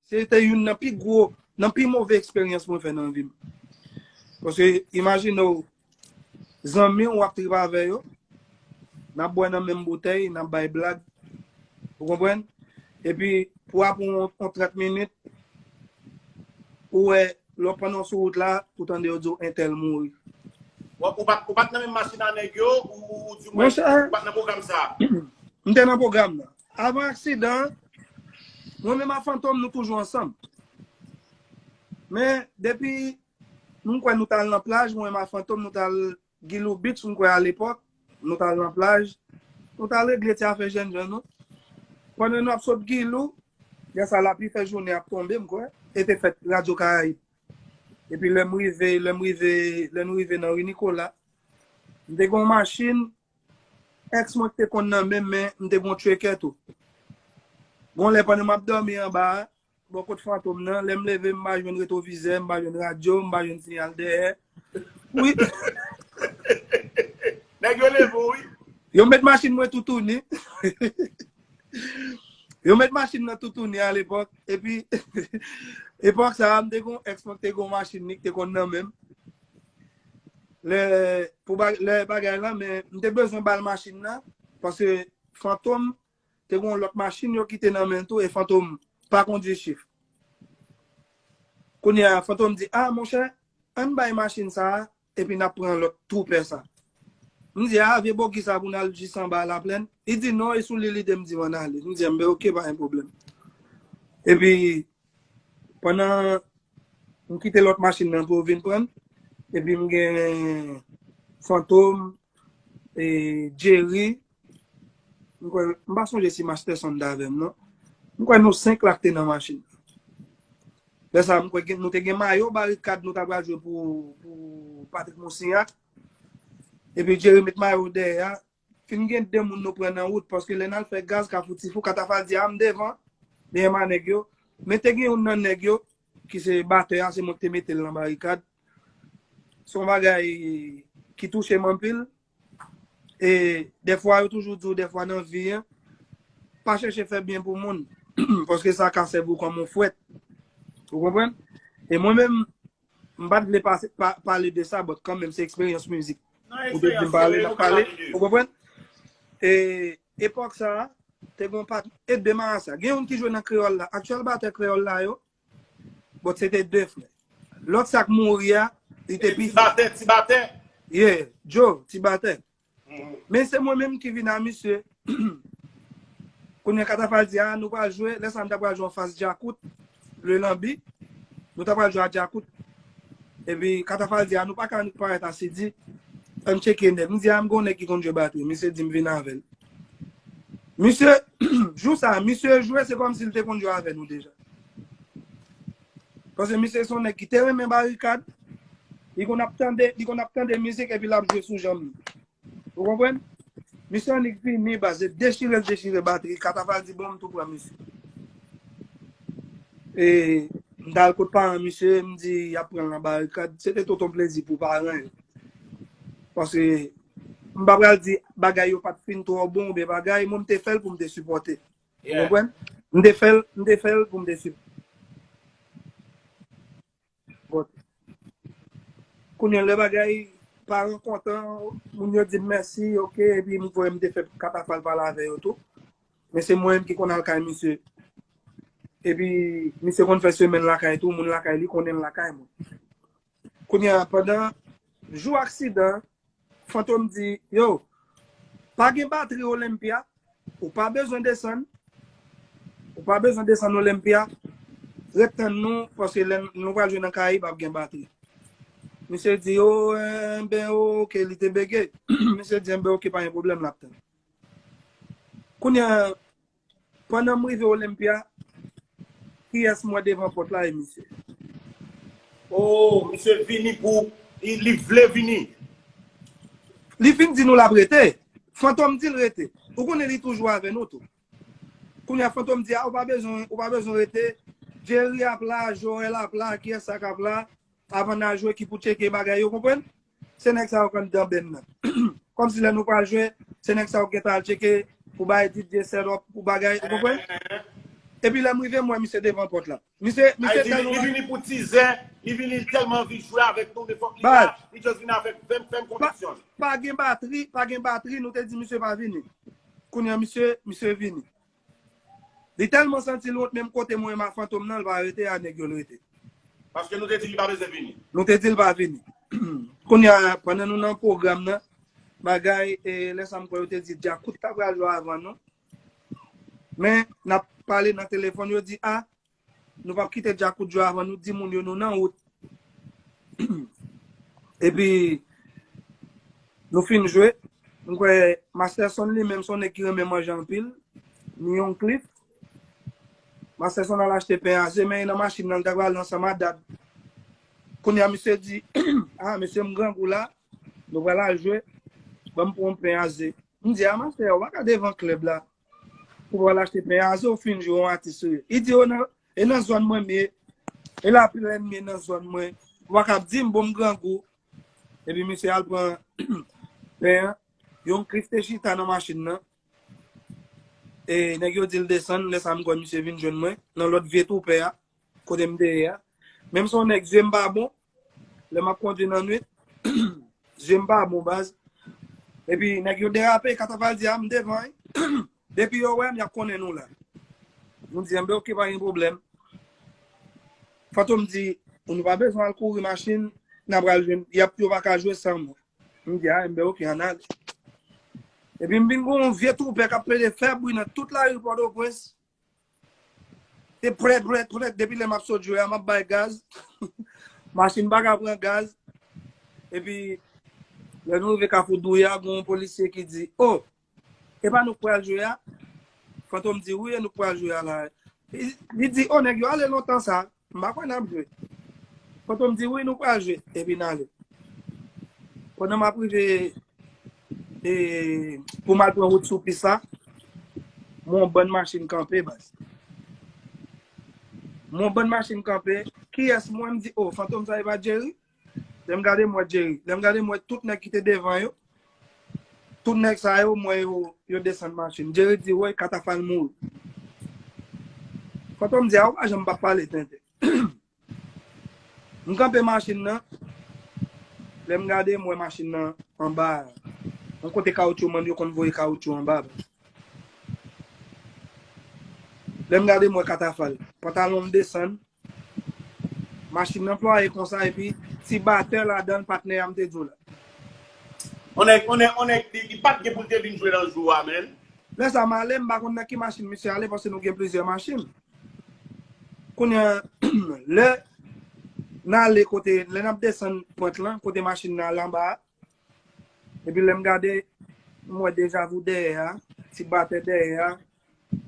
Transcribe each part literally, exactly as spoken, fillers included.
Se te youn nan pi gwo, nan pi move eksperyans mwen fè nan vi m. Paske, imajine w, zanmi w w ap trip avè yo, n ap bwè nan menm boutèy, n ap bay blag, ou konprann? Epi, pou apre yon, yon trant minit, ou wè, lè w pandan w sou wout la, ou tande yo di w entèl mouri. Ou, ou pa, ou pa t nan menm machin a nèg yo, ou, ou di mwen, Monchè, ou pa t nan pwogram sa a? M te nan pwogram nan. Avan aksidan an, mwen menm ak Fantom, nou toujou ansanm. Men, depi, m kwè nou t al nan plaj, mwen menm ak Fantom, nou t al Gilou Beach, m kwè alepòk, nou t al nan plaj, nou t al regle ti afè jènjan nou. Pandan nou ap sot Gilou, lè sa lapli fè jounen ap tonbe, m kwè, e te fèt Radyo Karayib. Epi lè m rive, lè m rive, lè nou rive nan ri Nikola, m te gen yon machin, èks mwen ki te konn nan men m, men m te gen yon trekè tou. Gon lè pandan m ap dòmi anba a, bò kot Fantom nan, lè m leve, m pa jwenn retwovizè, m pa jwenn radyo, m pa jwenn siyal dèyè. Wi. Nèg yo leve w, wi. Yo met machin mwen toutouni. Yo met machin nan toutouni alepòk. Epi, epòk sa a, m te gon èks mwen ki te gon machin li, ki te konn nan men m. Lè, pou ba- lè bagay lan, men m te bezwen ba l machin nan, paske Fantom te gon lòt machin yo kite nan men l tou, e Fantom pa kondui Swift. Kounye a, Fantom di, a, monchè, ann bay machin sa a, epi n ap pran lòt twoupè sa. M di, a, vye bogi sa pou n al jis anba Laplèn. Li di, non, e sou li li de m di m ann ale. M di, enben, oke, pa gen pwoblèm. Epi, pandan m kite lòt machin nan pou yo vin pran, epi m gen Fantom, e, Jerry, m kwè, m pa sonje si Masterson t avè m, non. M kwè nou senk la k te nan machin. Lè sa, m kwè gen- nou te gen mayo Barikad nou ta pral jwe pou, pou Patrick Moussignac. Epi Jerry met mayo dèyè a. Fin gen de moun nou pran nan wout, paske lè n al fè gaz Kafou Tifou, Katafal di, a, m devan, dèyè ma nèg yo. Men te gen youn nan nèg yo, ki se batè a, se mwen ki te mete l nan Barikad. Se yon bagay ki touche m anpil. E dèfwa, yo toujou di w, dèfwa nan vi an, pa chèche fè byen pou moun, paske sa ka sèvi w kòm yon fwèt. Ou konprann? E mwen menm, m pa t vle pase- pa- pale de sa, but kanmenm, se eksperyans mizik. Ou te di m pale, m ap pale. Ou konprann? E epòk sa a, te gon pat e de marasa. Gen youn ki jwe nan Kreyòl la. Aktyèl batè Kreyòl la yo, but se te de frè. Lòt sa k mouri a, li te pi Ti batè, ti batè. Yeah, Joe, ti batè. Men se mwen menm ki vin a misye. Kounye a Katafal di, a, nou pral jwe, lè sa m ta pral jwe anfas Djakout, le Lanbi. Nou ta pral jwe a Djakout. Epi Katafal di, a, nou pa ka parèt a Sidi. Ann tcheke nèg. M di, a, m gon nèg ki konn jwe batri. Misye di m vin avè l. Misye, jou sa, misye jwe, se kòmsi l te konn jwe avè nou deja. Paske misye se yon nèg ki te renmen Barikad. Li konn ap tande, li konn ap tande mizik epi l ap jwe sou janm li. Ou konprann? Misye annik vini, baz, dechire l dechire batri, Katafal di, bon, m tou pran misye. E m t al kot paran misye, m di, y ap pran l nan Barikad. Se te tout yon plezi pou paran yo. Paske m pa pral di bagay yo pa t fin twò bon oubyen bagay, mwen m te fè l pou m te sipòte. Ou konprann? M te fè l, m te fè l pou m te sipòte. Bon. Kounye a lè bagay paran kontan, moun yo di m mèsi, oke, epi m kwè m te fè Katafal pale avè yo tou. Men se mwen menm ki konn al kay misye. Epi misye konn fè semèn lakay tou, moun lakay li konnen l lakay mwen. Kounye a, pandan jou aksidan, Fantom di, yo, pa gen batri Olympia, ou pa bezwen desann, ou pa bezwen desann Olympia, ret tann nou, paske lè nou pral jwe nan Karayib, ap gen batri. Misye di, o, enben, oke, li te bege. Misye di, enben, oke, pa gen pwoblèm, l ap tann. Kounye a, pandan m rive Olympia, kiyès m wè devan pòt la e misye. O, misye vini pou, li, li vle vini. Li vin di nou l ap rete. Fantom di l rete. Ou konnen li toujou avè nou tou. Kounye a Fantom di, a, ou pa bezwen, ou pa bezwen rete. Jerry ap la, Joel ap la, kiyès sa k ap la? Avan n a jwe ki pou tcheke bagay yo, konprann? Se nèg sa yo k anndan band nan. Kòmsi lè nou pral jwe, se nèg sa yo k gentan al tcheke pou bay D J set up, pou bagay, ou konprann? Epi lè m rive, m wè misye devan pòt la. Misye, misye Ayiti, li, li tèlman vini pou ti zen, li vini, li tèlman anvi jwe avèk nou, de fòk li la, Baz. Li just vini avèk vin, vin pa, konviksyon. pa gen batri, pa gen batri, nou te di misye pa vini. Kounye a misye, misye vini. Li tèlman santi l wont, menm kote mwen ma Fantom nan, l pa rete a nèg yo l rete. Paske nou te di li pa bezwen vini. Nou te di l pa vini. Kounye a, pandan nou nan pwogram nan, bagay, e, lè sa m kwè yo te di Djakout ta pral jwe avan nou. Men, n ap pale nan telefòn, yo di, a, nou p ap kite Djakout jwe avan nou, di moun yo nou nan wout. Epi, nou fin jwe. M kwè Masterson li menm, se yon nèg ki renmen manje anpil. Ni Young Cliff. Masterson al achte pen a ze, men nan machin nan, l ta pral ansanm a Dad. Kounye a, misye di, a, mesye, m grangou la, nou pral al jwe, ban m pran yon pen a ze. M di, a, mastè, ou pa ka devan klèb la pou w al achte pen a ze, ou fin jwe yon atis serye. Li di, o, nan, e nan zòn mwen m ye, e laplèn m ye nan zòn mwen, ou pa ka ap di m, bon, m grangou. Epi misye al pran pen an, Young Cliff te chita nan machin nan. E nèg yo di l desann, lè sa m kwè misye vin jwenn mwen, nan lòt vye toupè a, kote m te ye a. Menm se yon nèg zye m pa bon, lè m ap kondui nan nwit, zye m pa bon baz. Epi nèg yo derape, Katafal di, a, m devan, wi. Depi yo wè m, y ap konnen nou la. M di, enben, oke, pa gen pwoblèm. Fantom di, nou pa bezwen al kouri machin, n a pral jwenn, y ap, yo pa ka jwe san mwen. M di, a, enben, oke, ann ale. Epi m vin gen yon vye toupè k ap plede fè bri nan tout lari Pòtoprens. Se prèt, prèt, prèt. Depi lè m ap sot jwe a, m ap bay gaz. Machin pa ka pran gaz. Epi, lè nou rive Kafou Douya, gen yon polisye ki di, o, e pa nou k pral jwe a? Fantom di, wi, e nou k pral jwe a la. Li, li di, o, nèg yo ale lontan sa. M pa kwè n ap jwe. Fantom di, wi, nou pral jwe. Epi n ale. Pandan m ap rive e, pou m al pran wout sou pis la, m wè yon bann machin kanpe, baz. M wè yon bann machin kanpe. Kiyès m wè? M di, o, Fantom sa e pa Jerry? Lè m gade, m wè Jerry. Lè m gade, m wè tout nèg ki te devan yo. Tout nèg sa yo, m wè yo, yo desann machin. Jerry di, woy, Katafal mouri. Fantom di, a, ou pa janm p ap pale tenten. M kanpe machin nan. Lè m gade, m wè machin nan anba. Yon kote kawoutchou, moun yo konn voye kawoutchou anba. Lè m gade, m wè Katafal. Pantalon m desann. Machin nan plwaye konsa, epi ti batè ladan l, patnè a m te di w la. On nèg, on nèg, on nèg, li, li pa t gen pou l te vin jwe nan jou a, menn. Lè sa m ale, m pa konn nan ki machin misye ale, paske nou gen plizyè machin. Kounye a, lè n ale kote, lè n ap desann pant lan, kote machin nan al anba a, epi lè m gade, m wè Deja Vu dèyè a, ti batè dèyè a,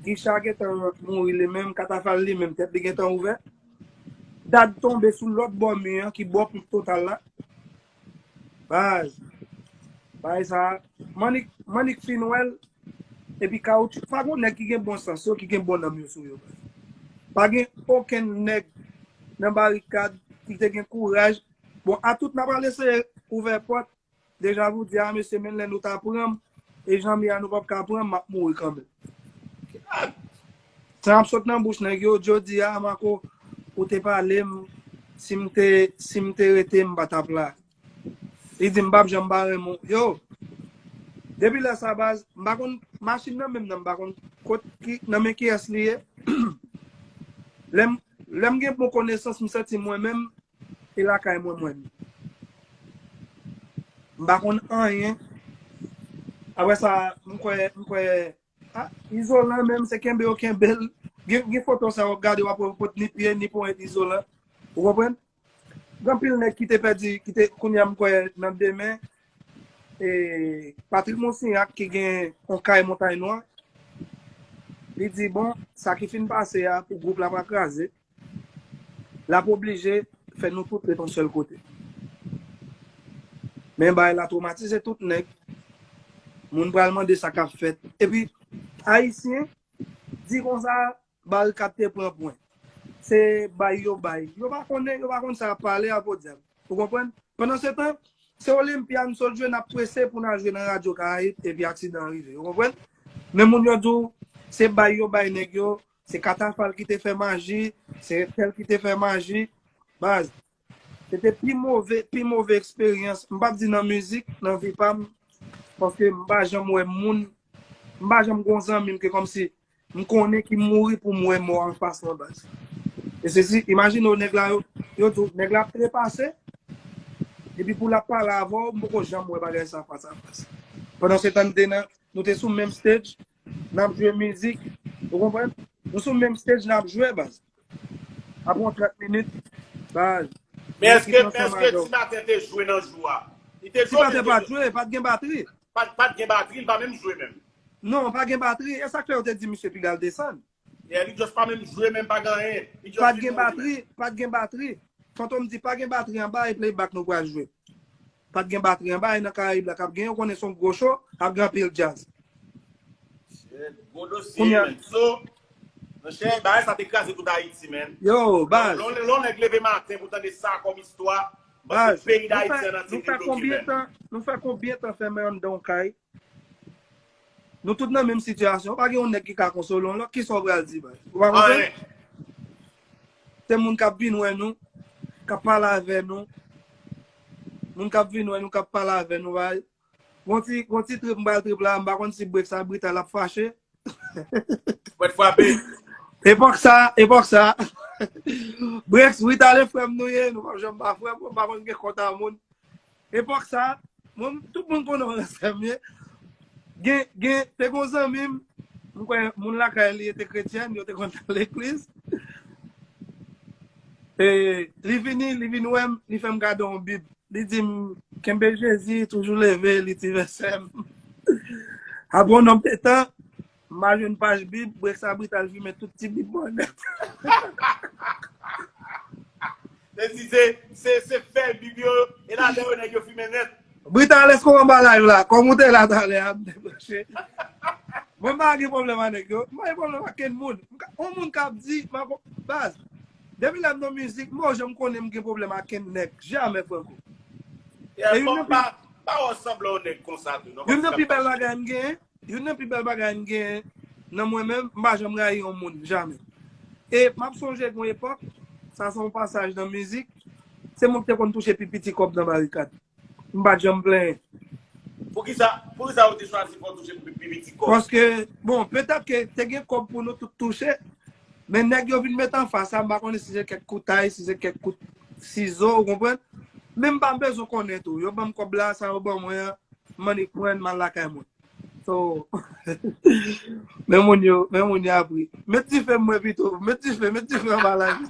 Gicha gentan mouri li menm, Katafal li menm, tèt li gentan ouvè. Dad tonbe sou lòt bò mi an, ki bò pik total la. Baz. Bagay sa, Mannik, Mannik fin wè l, epi kawoutchou, pa gon nèg ki gen bon sans yo, ki gen bon nanm yo sou yo, baz. Pa gen okenn nèg nan barikad ki te gen kouraj. Bon, a tout n a pral eseye ouvè pòt, Deja Vu di, a, mesye, menn lè nou ta pran m, e jan m ye a nou p ap ka pran m, m ap mouri kanmenm. Sa ap sot nan bouch nèg yo, jodi a, Marco, ou te pale m, si m te, si m te rete, m pa t ap la. Li di m p ap janm pa renmen w. Yo, depi lè sa, baz, m pa konn machin nan menm nan, m pa konn kot ki, nan men kiyès li ye. Lè m, lè m gen bon konesans, m santi mwen menm, e lakay mwen, mwen menm. M pa konn anyen. Apre sa, m kwè, m kwè, ah, Izolan menm, se kenbe yo kenbe l. Gen, gen foto sa w ap gade, w ap wè pot ni pye, ni ponyèt Izolan. Ou konprann? Gen anpil nèg ki te pèdi, ki te, kounye a m kwè nan demen, e, Patrick Monsignac ki gen yon kay Montay Nwa, li di, bon, sa ki fin pase a, pou gwoup la pa kraze, l ap oblije fè nou tout ret yon sèl kote. Men bagay la twomatize tout nèg. Moun pral mande sa k ap fèt. Epi, Ayisyen, di konsa, barikad te pran pwen. Se bay yo bay. Yo pa konnen, yo pa konn sa y ap pale a, podyab. Ou konprann? Pandansetan, se Olympia n sot jwe, n ap prese pou n al jwe nan Radyo Karayib, epi aksidan an rive. Ou konprann? Men moun yo di w, se bay yo bay nèg yo, se katafal ki te fè maji, se tèl ki te fè maji. Baz, se te pi move, pi move eksperyans. M p ap di nan mizik, nan vi pa m, paske m pa janm wè moun, m pa janm gon zanmi m ke kòmsi m konnen ki mouri pou m wè mò anfas mwen, baz. E se si, imajine w, nèg la, yo, yo di w, nèg la ap trepase, epi pou l ap pale avè w, m poko janm wè bagay sa fas a fas. Pandan se tan, nou te nan, nou te sou menm stage, n ap jwe mizik, ou konprann? Nou sou menm stage, n ap jwe, baz. Apre yon trant minit, baz, Men èske, men èske Ti Maten te jwe nan jou a? Li te jwe, Ti Maten pa t jwe, pa t gen batri. Pa, pa t gen batri, li pa menm jwe menm. Non, pa gen batri. E sa k fè yo te di misye piga l desann. Yeah, li just pa menm jwe menm, pa gen anyen. Li just Pa t gen vin mouri. Batri, pa t gen batri. Fantom di pa gen batri anba e playback nou pral jwe. Pa t gen batri anba e nan Karayib la k ap gen, ou konnen se yon gwo show, ap gen anpil djaz. Shit, gwo dosye, Kounye a- man. So, monchè, bagay sa te kraze tout Ayiti, man. Yo, baz. Lè, lè, lè yon nèg leve maten pou tande sa kòm istwa, Baz, peyi Dayiti an antre debloke, man. Nou fè konbyen tan, nou fè konbyen tan fèmen anndan yon kay? Nou tout nan menm sitiyasyon. Pa gen yon nèg ki ka konsole yon lòt. Kisa w pral di, baz? Ou pa konprann? Anyen. Se moun k ap vin wè nou, k ap pale avè nou. Moun k ap vin wè nou, k ap pale avè nou, baz. Gon ti, gon ti trip m pral trip la, m pa konn si Brek sa Brital ap fache. Pwèt frape. Epòk sa, epòk sa. Brek, Brital e frè m nou ye, nou p ap janm pa frè m, m pa konn gen kont a moun. Epòk sa, mwen, tout moun konnen mwen sè m ye. Gen, gen, te gon zanmi m, m kwè moun lakay li te kretyèn, yo te konn al legliz. E, li vini, li vin wè m, li fè m gade yon Bib. Li di m, kenbe Jezi, toujou leve, li ti vèsè m. Apre yon nonm de tan, m al jwenn paj Bib, Brek sa Brital fimen tout ti Bib mwen nèt. Se di se, se, se fèy Bib yo, e ladan yo nèg yo fimen nèt. Brital, èske w anba live la? Kòm ou te la talè a, m debranche. Mwen m pa gen pwoblèm ak nèg yo. M pa gen pwoblèm ak kenn moun. M ka, yon moun k ap di, m a ko-, baz. Depi lè m nan mizik, m pa janm konnen m gen pwoblèm ak kenn nèg. Jamè, Franco. Yeah, e youn nan pi, pa, pa wè sanblan yon nèg konsa tou, non, youn nan pi bèl bagay m genyen, youn nan pi bèl bagay m genyen nan mwen menm, m pa janm rayi yon moun, jamè. E m ap sonje gon epòk, sa se yon pasaj nan mizik, se mwen ki te konn touche pi piti kòb nan Barikad. M pa t janm plenyen. Poukisa, poukisa yo te chwazi fè w touche pi, pi piti kòb? Paske, bon, petèt ke te gen kòb pou nou tout touche, men nèg yo vin met anfas sa, m pa konnen si se kèk koutay, si se kèk kout sizo, ou konprann? Men m pa bezwen konnen tou. Yo ban m kòb la, sa yo ban mwen an, m annik pran l, m al lakay mwen. So, men moun yo, men moun yo ap ri. Met dife mwen pito, met dife, met dife anba live.